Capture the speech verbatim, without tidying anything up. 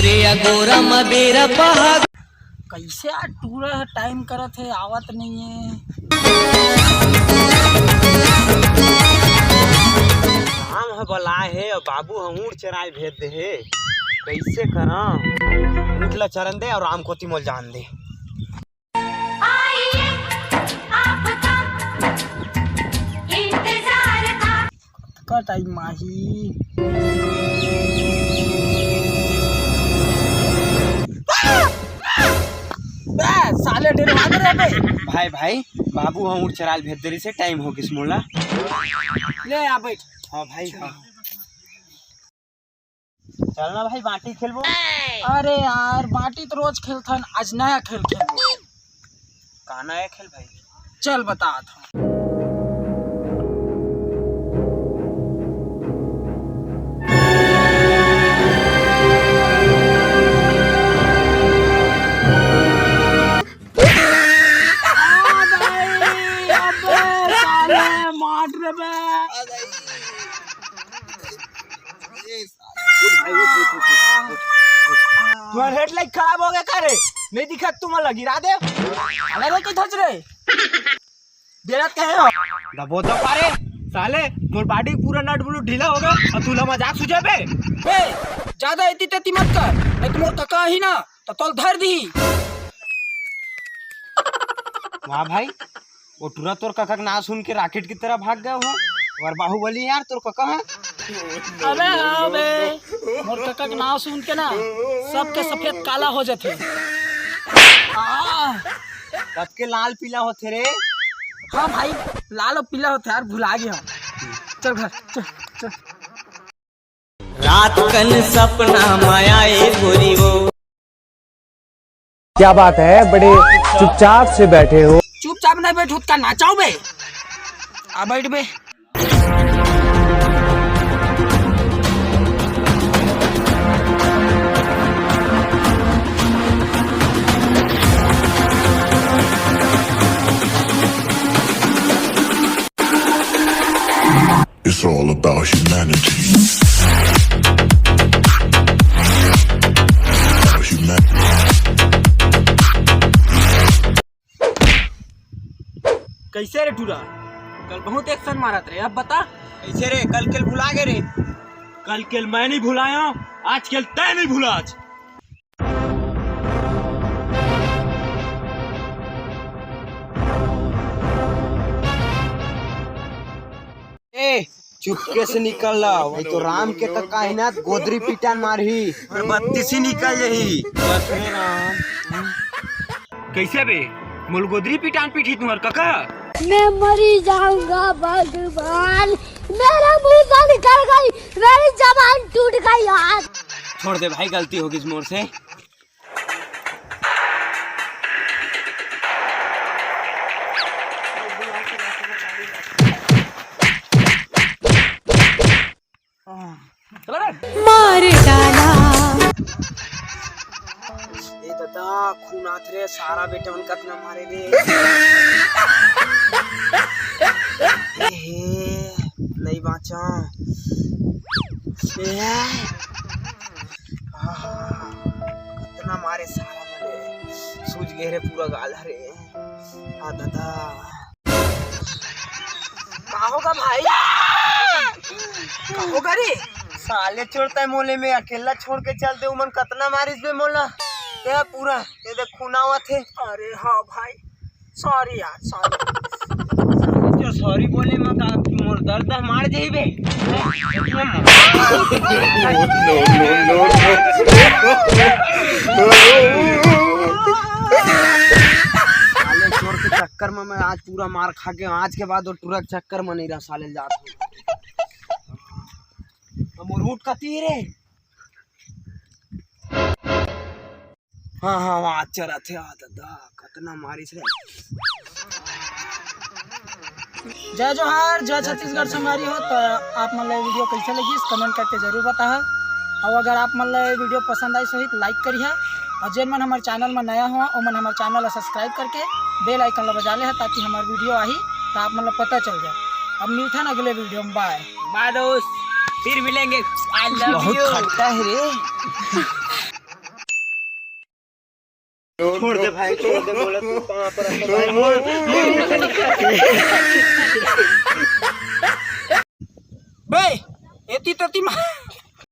रे अगोरा म बेरा पहा। कइसे आज टूरा ह टाइम करत हे, आवत नइ हे। राम ह बलाए हे अउ बाबू ह ऊँट चराए भेज दे हे। कइसे करंव? ऊँट ल चरन दे अउ राम कोती मोल जान दे। आइए, आपका इंतजार था। का टाइम आही? बे, साले डेरवा दे रे बे। भाई, भाई, बाबू ह ऊँट चराल भेज दे रहिसे, टाइम हो गिस मोला। ले आ बैठ। हाँ भाई, हाँ। चल ना भाई, बांटी खेलबो। अरे यार, बांटी तो रोज खेलथन, आज नया खेल खेलबो। का नया खेल भाई? चल बतात हँव। अबे साले, मार रे बे। तुम्हार हेडलाइट खराब हो गया का रे? नहीं दिखत तुमन ला, गिरा दे। अरे रे, कइसे धोच रे? बेलत कहे हो? दबो तो पारे, साले, तोर बॉडी पूरा नट बोल्ट ढीला हो गया अउ तुला मजाक सूझे बे? ए, ज्यादा एती तेती मत कर, नहीं तो मोर कका ही ना, तो तोल धर दी। वाह भाई, वो टूरा तोर कका के नाव सुन के रॉकेट की तरह भाग गए हो। और बाहुबली यार, तोर कका है। अबे हाँ बे, मोर कका के नाव सुन के ना सबके सफेद काला हो जाथे। आ, सबके लाल पीला होथे रे। हाँ भाई, लाल अउ पीला होथे यार, भुला गया। चल घर, चल, चल। रात कन सपना म आए गोरी वो। क्या बात है, बड़े चुपचाप से बैठे हो? चुपचाप नहीं बैठो, का नाचाओ बे? आ बैठ बे। It's all about humanity. Human- कइसे रे टूरा, कल बहुत एक्शन मारत रे, अब बता। कइसे रे, कल केल भुला गे रे? कल केल मैं नहीं भुलाया, आज केल तैं नहीं भुलाच। ए, चुपके से निकल ला, वो तो राम के कका है ना, गोदरी पिटान मारही। अरे बत्तीसी निकल जाही। बस रे राम। कइसे बे? मोल गोदरी पिटान पीटही तुम्हार कका? मैं मरी जाऊंगा भगवान, मेरा मुंह से निकल गई, मेरी जबान टूट गई यार। छोड़ दे भाई, गलती हो गिस मोर से। मार डाला। ए दादा, खून आत रे, सारा बेटा मन कतना मारे रे। ए हे, नहीं बाँचा। ए, आहा, कतना मारे सारा मन रे, सूज गे रे पूरा गाल हरे। आ दादा। का होगा भाई? का होगा रे? साले छोड़ता है मोले में अकेला छोड़ के चल दे, उमन कतना मारिस बे मोला। ये पूरा, ये देख खून आवत हे। अरे हाँ भाई, सॉरी यार, सॉरी। जो सॉरी बोले में का मोर दर्द मार जाई बे। No, no, no, no। साले चोर के चक्कर में मैं आज पूरा मार खा के, आज के बाद वो टुरा के चक्कर में नहीं रह साले जात हूँ। अब मोर ऊँट कती रे। हाँ, हाँ, वहाँ चरत हे, आ दादा, कतना मारिस रे। जय जोहार, जय छत्तीसगढ़ संगवारी हो। तो आप मन ला ये वीडियो कैसे लगिस, कमेंट करके जरूर बताहा। और अगर आप मन ला ये वीडियो पसंद आइस होही तो लाइक करिहा, और जेन मन हमर चैनल में नया हो, ओमन हमर चैनल ला सब्सक्राइब करके बेल आइकन ला बजा लेहा, ताकि हमर वीडियो आही तो आप मन ला पता चल जाए। अब मिलथन अगले वीडियो में, बाय। बाय दोस्त, फिर मिलेंगे। I love बहुत you। खट्टा है रे। छोड़ दे भाई, छोड़ दे, बोला तू पाँव पर रख भाई, मोर, मोर, मोर।